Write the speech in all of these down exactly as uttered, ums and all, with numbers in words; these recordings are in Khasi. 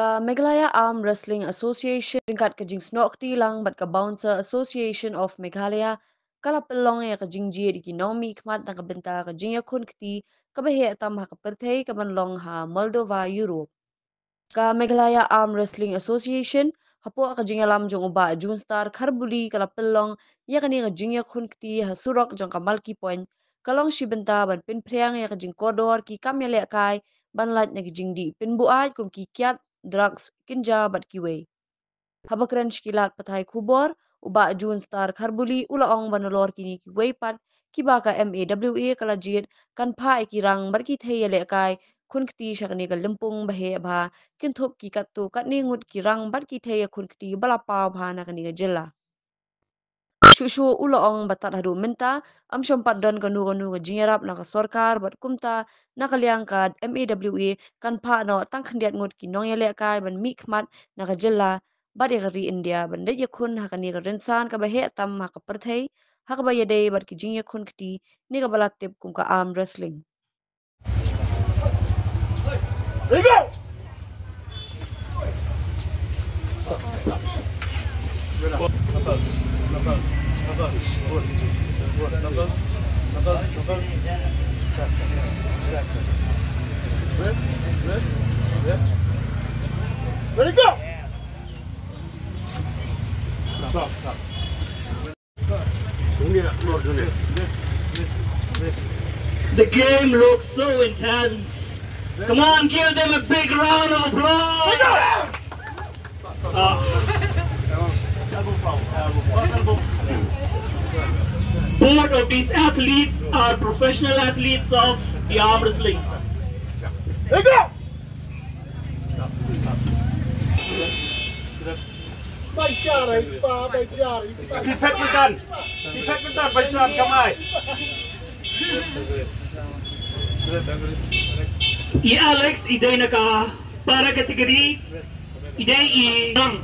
Ka Meghalaya Arm Wrestling Association ryngkat ka jingsnoh kti lang bad ka Bouncer Association of Meghalaya ka la pynlong ïa ka jingjied ïa ki nongmihkhmat na ka bynta ka jingïakhun kti kaba heh tam ha ka pyrthei kaban long ha Moldova, Europe. Ka Meghalaya Arm Wrestling Association hapoh ka jingïalam jong u Bah Junstar Kharbuli ka la pynlong ïa kane ka jingïakhun kti ha surok jong ka Malki Point. Ka long shi bynta ban pynphriang ïa ka jingkordor ki kam ïalehkai ban lait na ki jingdih pynbuaid kum ki kiad, drugs, kynja bad kiwei. Haba kren sha ki lad pathai khubor, u Bah Junstar Kharbuli u la ong ba nalor kine kiwei pat kiba ka M A W A ka la jied kan phah ïa ki rang bad ki thei ïalehkai khun kti sha kane ka lympung ba heh bha, kynthup ki katto katne ngut ki rang bad ki thei ïakhun kti ba la paw bha na kane ka jylla. Shuh shuh u la ong ba tad haduh mynta ym shym pat don kano kano ka jingïarap na ka sorkar bad kumta na ka liang ka M A W A kan phah noh tang khyndiat ngut ki nongïalehkai ban mihkhmat na ka jylla bad ïa ka ri India ban leit ïakhun ha kane ka rynsan kaba heh tam ha ka pyrthei ha kaba ïadei bad ki jingïakhun kti ne kaba la tip kum ka arm wrestling. Ready, go! Ready, go! Stop, stop. The game looks so intense. Come on, give them a big round of applause. Uh, both of these athletes are professional athletes of the arm wrestling. Bai shar ai pa, bai shar ai pa. Phi phet mynta. Phi phet mynta, bai shar kamai. I Alex, i dei na ka para category, i dei i rang.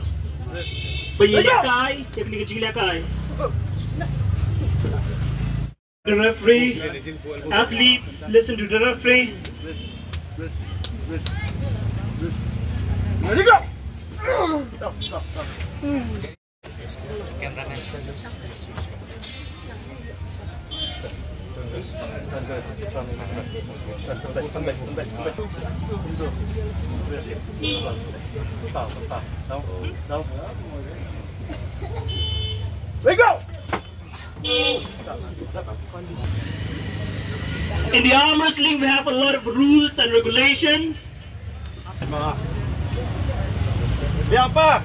Bai ïalehkai, ïa kane ka jinglehkai. The referee, athletes, listen to the referee. Ready, go! Ready, go! In the arm wrestling, we have a lot of rules and regulations. Biar apa?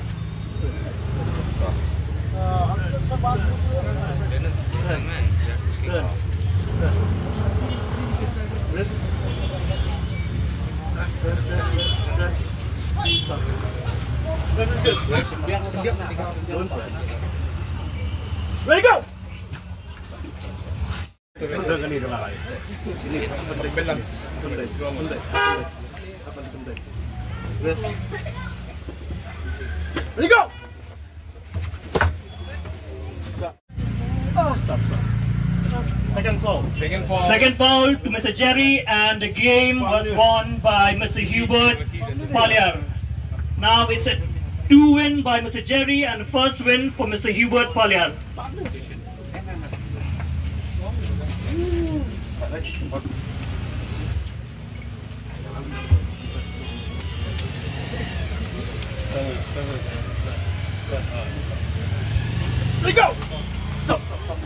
Ready, go! Ready, go! Second foul. Second foul. Second foul to Mister Jerry, and the game was won by Mister Hubert Paliar. Now it's a two win by Mister Jerry and the first win for Mister Hubert Paliar. Let go! Stop, stop, stop.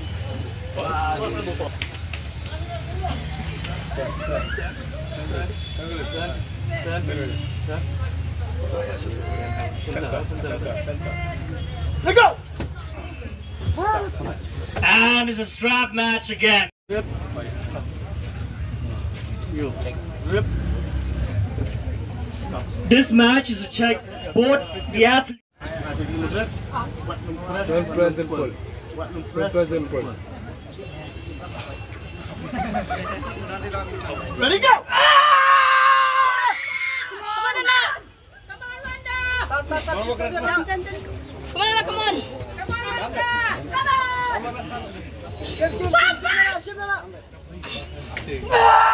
Let go! And it's a strap match again. This match is to check both the athletes. Don't press them, pull. Don't press them, pull. Ready, go! Come on, Anna! Come on, Wanda! Come on, come on! Come on, Anna, come on! Come on, Wanda! Come on! Papa! Ah!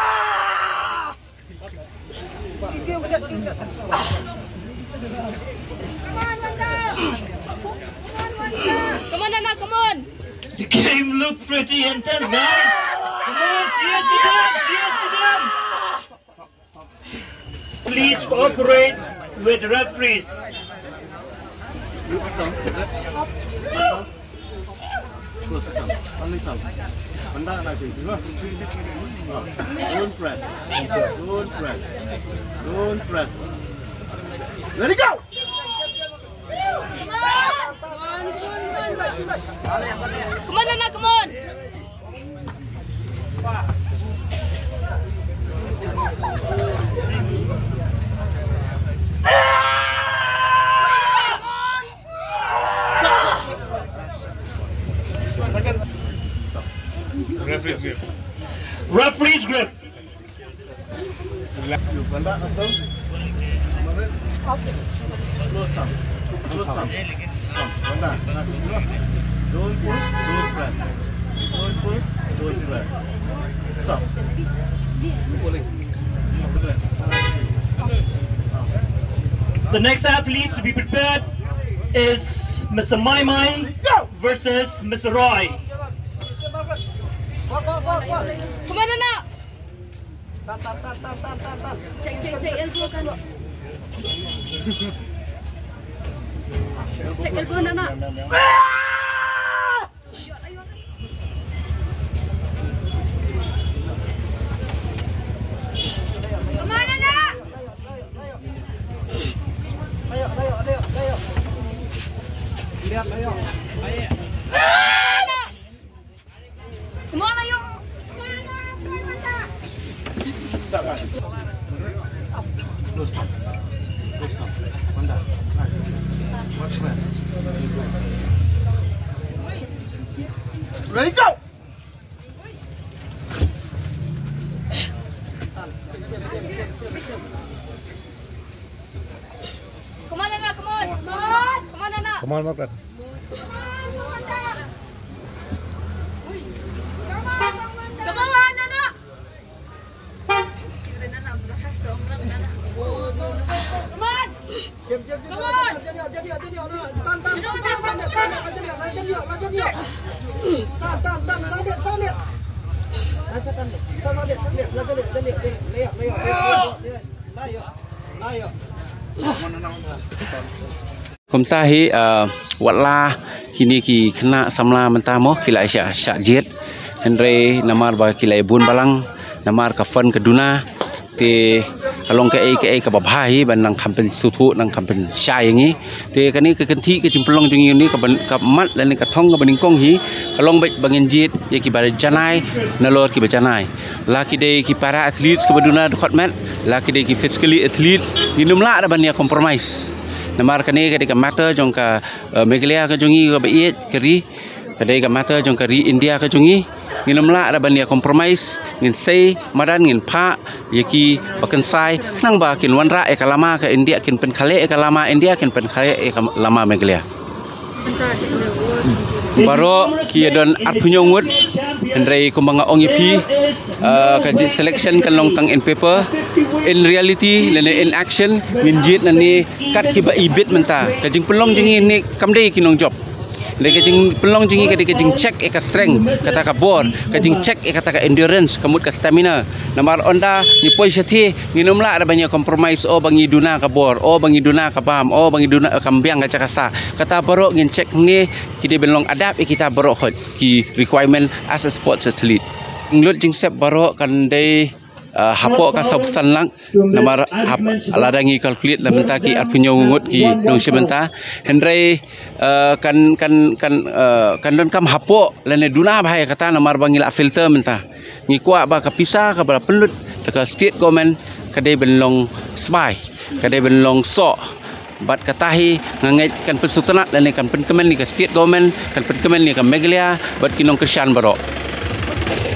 Come on, Nana, come on. The game looked pretty intense, guys. Come on, cheer it up, cheer it up. Please cooperate with referees. Close it down. Only down. Benda nak tu. Don't press. Don't press. Don't press. Let it go. Come on, Nana, come on. Referee's grip. Referee's grip. Don't pull, don't press. Don't pull, don't press. Stop. The next athlete to be prepared is Mister Mai Mai versus Mister Roy. Come on, Nana. Tan, tan, tan, tan, tan, tan, tan. Check, check, check, info kan. Check, info, Nana. Come on, Nana. Layo, layo, layo, layo. Lihat, layo. Come on, Ayo. Ready, go! Come on, Anna, come on. Come on. Come on, Anna. Come on, Margaret. Come on, come on, Anna. Come on, come on, Anna. Come on. Come on. Come on. Come on. Kumta hi, uh, watla kine ki khynnah samla mynta mo ki la shah, shah jied. Hynrei namar ba ki la bun balang, namar ka fund ka duna, te ka long kaei kaei kaba bha hi ban nang kham pynsngewthuh, nang kham pynshai ïa ngi. Te kane ka kynthih ka jingpynlong jong ngi ne ka ban, ka mat lane ka thong kaba nyngkong hi ka long beit ba ngin jied ïa kiba janai nalor kiba janai. La ki dei ki para athletes kiba duna dkhot met, la ki dei ki physically athletes, ngin ym lah da ban ïa compromise. Namar kane ka dei ka matter jong ka, eh, Meghalaya ka jong ngi kaba ïeit ka ri, ka dei ka matter jong ka ri India ka jong ngi. Ngin ym lah da ban ïa compromise, ngin sei madan, ngin phah ïa kiba kynsai khnang ba kin wanrah ïa ka lama ka India, kin pynkhleh ïa ka lama India, kin pynkhleh ïa ka lama Meghalaya. Baroh ki ïa don arphew hynñiew ngut, hynrei kumba nga ong ïa phi, ah, ka jing selection kan long tang in paper. In reality lane in action ngin jied nangne kat kiba ibit mynta. Ka jingpynlong jong ngi ne kam dei ki nongjop. Dei ka jingpynlong jong ngi ka dei ka jingcheck ïa ka strength, kata ka bor, ka jingcheck ïa kata ka endurance, ka mut ka stamina. Namar ynda ngi poi shathie ngin ym lah da ban ïa compromise, o ba ngi duna ka bor, o ba ngi duna ka bam, o ba ngi duna kam biang ka jaka sah. Kata baroh ngin check ne ki dei ban long adapt ïa kita baroh khoit ki requirement as a sports athlete. Nglut jingsep baroh kan dei, ah, hapoh ka sawphew san lak, namar hap, lada ngi calculate na mynta ki arphew hynñiew ngut ki nongshim bynta. Hynrei, ah, kan, kan, kan, ah, kan donkam hapoh lane duna bha ïa kata namar ba ngi la filter mynta. Ngi kwah ba ka pisa kaba la pynlut da ka state government ka dei ban long sbai, ka dei ban long soh. Bad kata hi nga ngeit kan pynsngewtynnat lane kan pynkmen ïa ka state government, kan pynkmen ïa ka Meghalaya bad ki nongkyrshan baroh.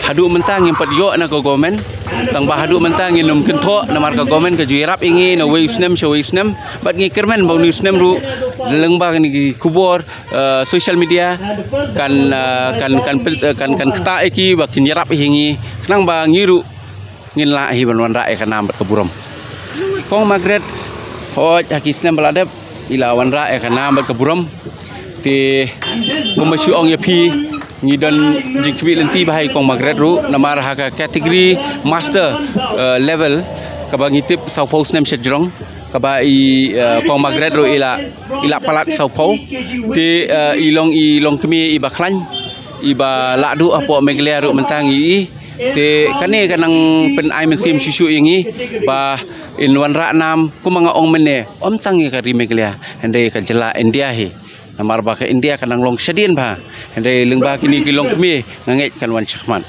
Haduh mynta ngim pat ïoh na ka government, tang ba haduh mynta ngin ym kynthoh namar ka government ka ju ïarap ïa ngi na wei u snem sha wei u snem. Bad ngi kyrmen ba une u snem ruh lyngba kine ki khubor, eh, social media kan, eh, kan, kan, eh, kan, kan ktah ïa ki ba kin ïarap ïa ngi khnang ba ngi ruh ngin lah hi ban wanrah ïa ka nam bad ka burom. Kong Margaret, Hooid, ha ki snem ba la dep i la wanrah ïa ka nam bad ka burom. Te kumba shu ong ïa phi, ngi don jingkhmih lynti bha ïa i Kong Margaret ruh, namar ha ka category master, eh, level, kaba ngi tip sawphew snem sha jrong, kaba i, eh, Kong Margaret ruh i la, i la palat sawphew. Te, eh, i long, i long kmie iba khlaiñ, iba lah duh hapoh Meghalaya ruh mynta ngi i. Te kane ka nang pynai mynsiem shuh shuh ïa ngi ba in wanrah nam kumba nga ong mynne, ym tang ïa ka ri Meghalaya, hynrei ka jylla India hi. Namar ba ka India ka nang long shadien bha, hynrei lyngba kine ki longkmie nga ngeit kan wan shakhmat.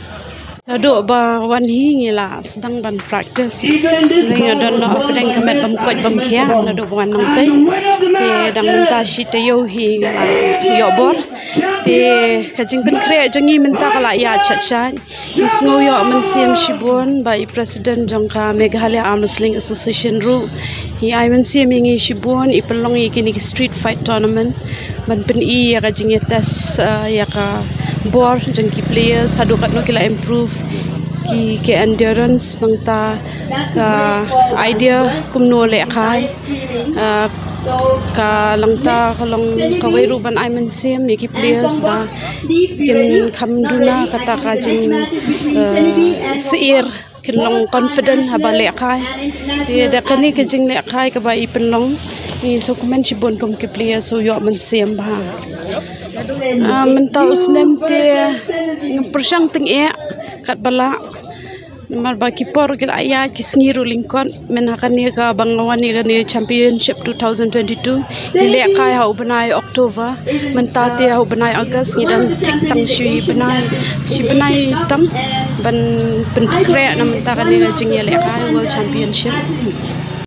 Naduh ba wan hi ngi la sdang ban practice. Hynrei nga don noh hapdeng ka met bym koit bym khia naduh ba wan nangtei. Te dang mynta shi taïew hi nga la ïoh bor. Te ka jingpynkhreh jong ngi mynta ka la ïaid shat shat. Ngi sngew ïoh mynsiem shibun ba i president jong ka Meghalaya Arm Wrestling Association ruh i ai mynsiem ïa ngi shibun, i pynlong ïa kine ki street fight tournament ban pyni ïa ka jingïatest, eh, ïa ka bor jong ki players, haduh katno ki la improve, ki, ki endurance, nangta ka idea kumno lehkai. Ah, ka nangta ka long kawei ruh ban ai mynsiem ïa ki players ba kin kham duna kata ka jing, eh, syier, kin long confident haba lehkai. Te da kane ka jinglehkai kaba i pynlong, ngi sngewkmen shibun kum ki players, shu ïoh mynsiem bha. Ah, mynta u snem te ngam pyrshang tyngeh katba lah. Namar ba ki por ki la ïaid, ki sngi ruh lyngkot, mynta ha kane kaba nga wan ïa kane championship two thousand twenty-two, ngi lehkai ha u bnai October, mynta te ha u bnai August, ngi dang thik tang shi bnai, shi bnai tang ban pynkhreh na mynta kane ka jingïalehkai World Championship.